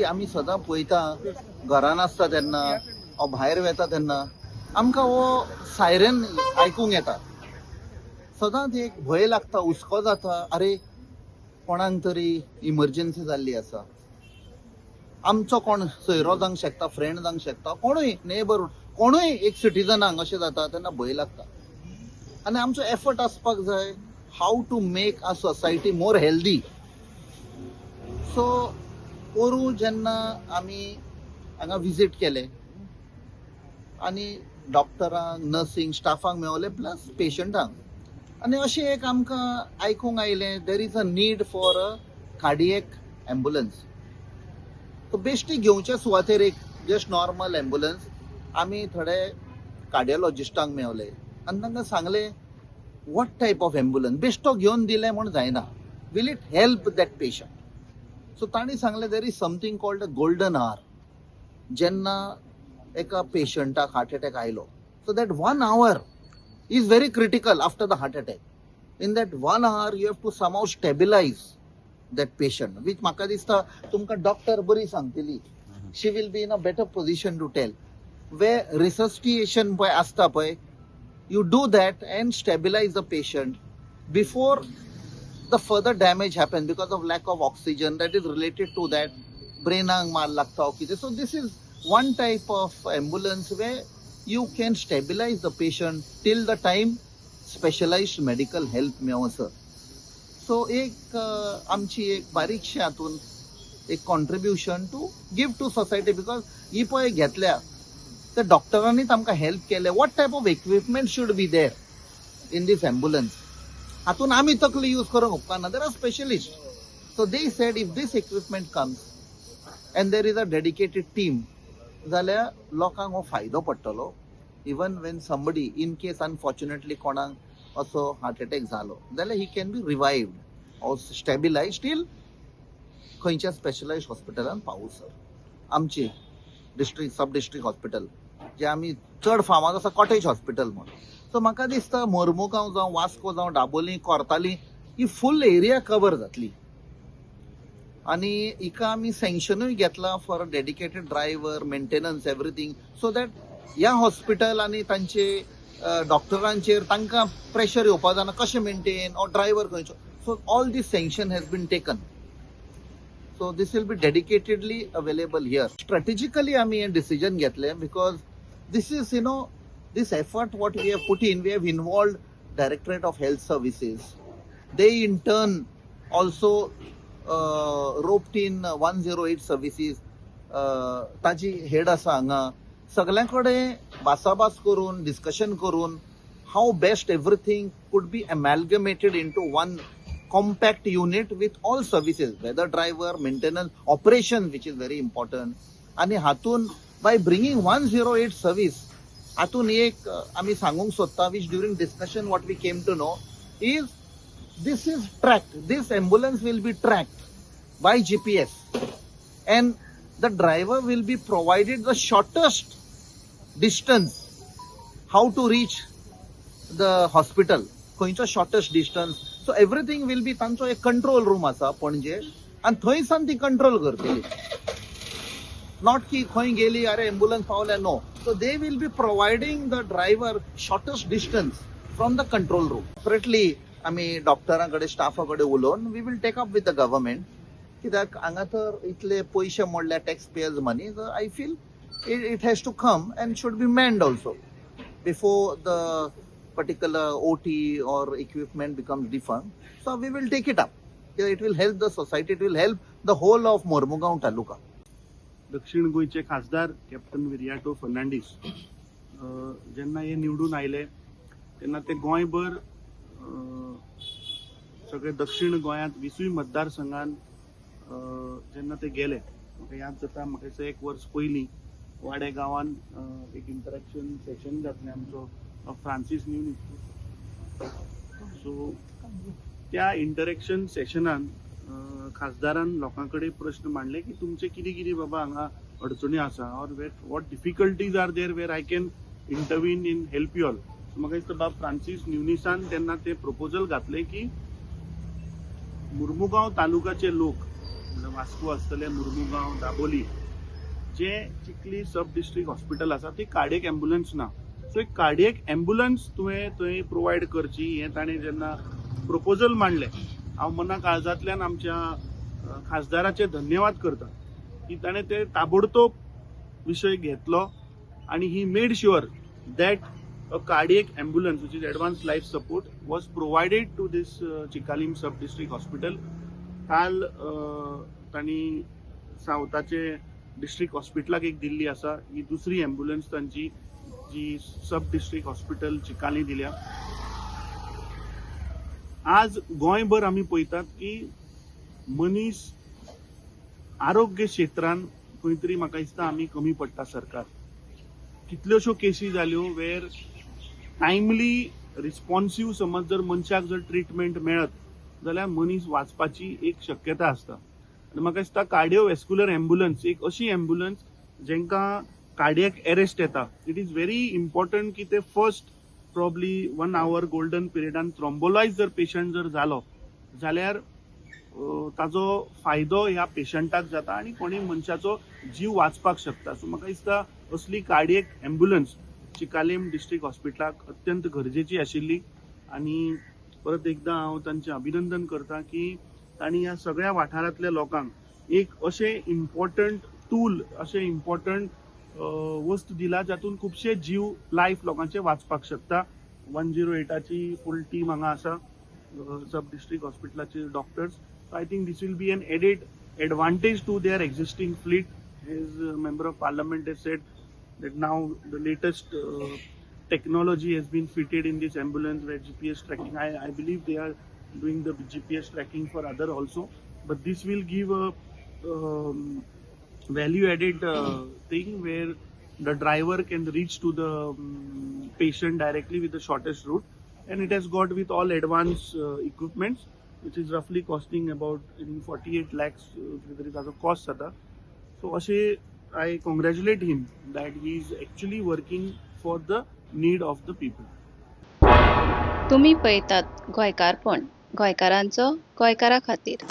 आमी सदां पळयता, घरान आसता तेन्ना ओ भायर वेता तेन्ना आमकां हो सायरन आयकूंक येता. सदांच एक भंय लागता, हुस्को जाता, अरे कोणाक तरी इमर्जन्सी जाल्ली आसा, आमचो कोण सोयरो जावंक शकता, फ्रेंड जावंक शकता, कोणूय नेबर, कोणूय एक सिटीजनाक अशें जाता तेन्ना भंय लागता. आनी आमचो एफर्ट आसपाक जाय how to make a society more healthy. So पोरूं जेन्ना आमी हांगा विजीट केले आनी डॉक्टरांक, नर्सींग स्टाफांक मेवले, प्लस पेशंटांक, आनी अशें एक आमकां आयकूंक आयलें, there is a need for a cardiac ambulance. So बेश्टी घेवच्या सुवातेर एक जस्ट नॉर्मल एम्बुलन्स, आमी थोडे कार्डियोलॉजिस्टांक मेवले आनी तांकां सांगलें, what type of ambulance, बेश्टो घेवन दिलें म्हूण जायना, will it help that patient? So तांणी सांगलें, there is something called a golden hour. जेन्ना एका पेशंटाक हार्ट अटॅक आयलो, so that one hour is very critical after the heart attack. In that one hour you have to somehow stabilize that patient, which म्हाका दिसता तुमकां doctor बरी सांगतली. She will be in a better position to tell. Where resuscitation पळय आसता पळय, you do that and stabilize the patient before the further damage happen because of lack of oxygen that is related to that, ब्रेनाक मार लागता or कितें. So this is one type of ambulance where you can stabilize the patient till the time specialized medical help मेवसर. So एक आमची एक बारीकशी हातून एक contribution to give to society, because ही पळय घेतल्या त्या डॉक्टरांनीच आमकां हेल्प केलें, what type of equipment should be there in this ambulance. हातून आमी तकली यूज करूंक उपकारना, there are specialist. So they said if this equipment comes and there is a dedicated team जाल्यार लोकांक हो फायदो पडटलो. Even when somebody, in case unfortunately कोणाक असो हार्ट अटॅक जालो जाल्यार he can be revived or stabilize till खंयच्या स्पेशलायज्ड हॉस्पिटलान पावसर. आमची डिस्ट्रिक्ट, सब डिस्ट्रिक्ट हॉस्पिटल जे आमी चड फामाद आसा कॉटेज हॉस्पिटल म्हूण. सो म्हाका दिसता मोर्मुगांव जावं, वास्को जावं, डाबोली, कोर्ताली ही फूल एरिया कवर जातली. आनी हिका आमी सँक्शनूय घेतला for a dedicated driver, maintenance, everything, so that ह्या हॉस्पिटल आनी तांचे डॉक्टरांचेर तांकां प्रेशर येवपा जायना, कशें मेंटेन ऑर ड्रायव्हर खंयचो. So all this sanction has been taken, so this will be dedicatedly available here. Strategically आमी हें डिसिजन घेतलें because this is this effort what we have put in, we have involved Directorate of Health Services. They in turn also roped in 108 services. ताजी head आसा हांगा. सगळ्यां कडेन भासाभास करून, डिस्कशन करून, how best everything could be amalgamated into one compact unit with all services, whether driver, maintenance, operation, which is very important. आणि हातून by bringing 108 service, हातून एक आमी सांगूंक सोदता, which during discussion what we came to know is this is tracked, this ambulance will be tracked by GPS and the driver will be provided the shortest distance how to reach the hospital, खंयचो shortest distance. So everything will be, तांचो एक control room आसा पणजे आनी थंयसान ती control करतली, not की खंय गेली, अरे एम्बुलन्स पावल्या, no. So they will be providing the driver shortest distance from the control room. Separately आमी डॉक्टरां कडेन, स्टाफा कडेन उलोवन we will take up with the government, कित्याक हांगा तर इतले पयशे मोडल्या, tax payers money, I feel it has to come and should be manned also before the particular OT or equipment becomes defunct. So we will take it up. It will help the society, it will help the whole of Mormugao Taluka. दक्षिण गोंयचे खासदार captain Viriato Fernandes जेन्ना हे निवडून आयले तेन्ना ते गोंयभर सगळे दक्षिण गोंयांत 20ूय मतदारसंघान जेन्ना ते गेले, म्हाका याद जाता, म्हाका दिसता एक वर्स पयलीं वाडे गांवान एक इंटरेक्शन सेशन जातलें आमचो फ्रांसीस न्यूनीस. सो त्या इंटरेक्शन सेशनान खासदारान लोकां कडेन प्रश्न मांडले की तुमचे कितें कितें बाबा हांगा अडचणी आसा or what difficulties are there where I can intervene in help you all. So म्हाका दिसता बाब फ्रांसीस न्युनिसान तेन्ना ते प्रपोजल घातलें की मुर्मुगांव तालुकाचे लोक, म्हणल्यार वास्को आसतले, मुर्मुगांव, दाबोली, जे चिखली सब डिस्ट्रिक्ट हॉस्पिटल आसा ती कार्डियक एम्बुलन्स ना. सो एक कार्डियक एम्बुलन्स तुवें थंय प्रोवायड करची हें ताणें जेन्ना प्रपोजल मांडलें, हांव मना काळजांतल्यान आमच्या खासदाराचे धन्यवाद करता की ताणें ते ताबडतोब विशय घेतलो आनी he made sure that a cardiac ambulance, which is advanced life support, was provided to this Chicalim sub district hospital. काल तांणी सावथाचे डिस्ट्रिक्ट हॉस्पिटलाक एक दिल्ली आसा. ही दुसरी एम्बुलन्स तांची जी सब डिस्ट्रिक्ट हॉस्पिटल चिकाली दिल्या. आज गोंयभर आमी पळयतात की मनीस आरोग्य क्षेत्रान खंय तरी म्हाका दिसता आमी कमी पडटा. सरकार कितल्योश्यो केसी जाल्यो वेर टायमली रिस्पॉन्सीव समज जर मनशाक जर ट्रिटमेंट मेळत जाल्यार मनीस वाचपाची एक शक्यता आसता. आनी म्हाका दिसता कार्डिओवॅस्क्युलर एम्बुलन्स एक अशी एम्बुलन्स जेंकां कार्डियक अरेस्ट येता, it is very important की ते first probably one hour golden पिरियडान थ्रोम्बोलायज जर पेशंट जर जालो जाल्यार ताजो फायदो ह्या पेशंटाक जाता आनी कोणी मनशाचो जीव वाचपाक शकता. सो म्हाका दिसता असली कार्डियक एम्बुलन्स चिकालीम डिस्ट्रिक्ट हॉस्पिटलाक अत्यंत गरजेची आशिल्ली. आनी परत एकदां हांव तांचें अभिनंदन करता की तांणी ह्या सगळ्या वाठारांतल्या लोकांक एक अशें इम्पॉर्टंट टूल, अशें इम्पॉर्टंट वस्त दिला जातून खुबशे जीव, लायफ लोकांचे वाचपाक शकता. 108ची फूल टीम हांगा आसा, सब district हॉस्पिटलाचे doctors. So I think this will be an added advantage to their existing fleet. As Member of Parliament has said that now the latest technology has been fitted in this ambulance where GPS tracking. I believe they are doing the GPS tracking for other also, but this will give a value added thing where the driver can reach to the patient directly with the shortest route, and it has got with all advanced equipments, which is roughly costing about, I think, 48 lakhs कितें तरी ताजो cost जाता. So अशें I congratulate him that he is actually working for the need of the people. तुमी पळयतात गोंयकारपण, गोंयकारांचो गोंयकारा खातीर.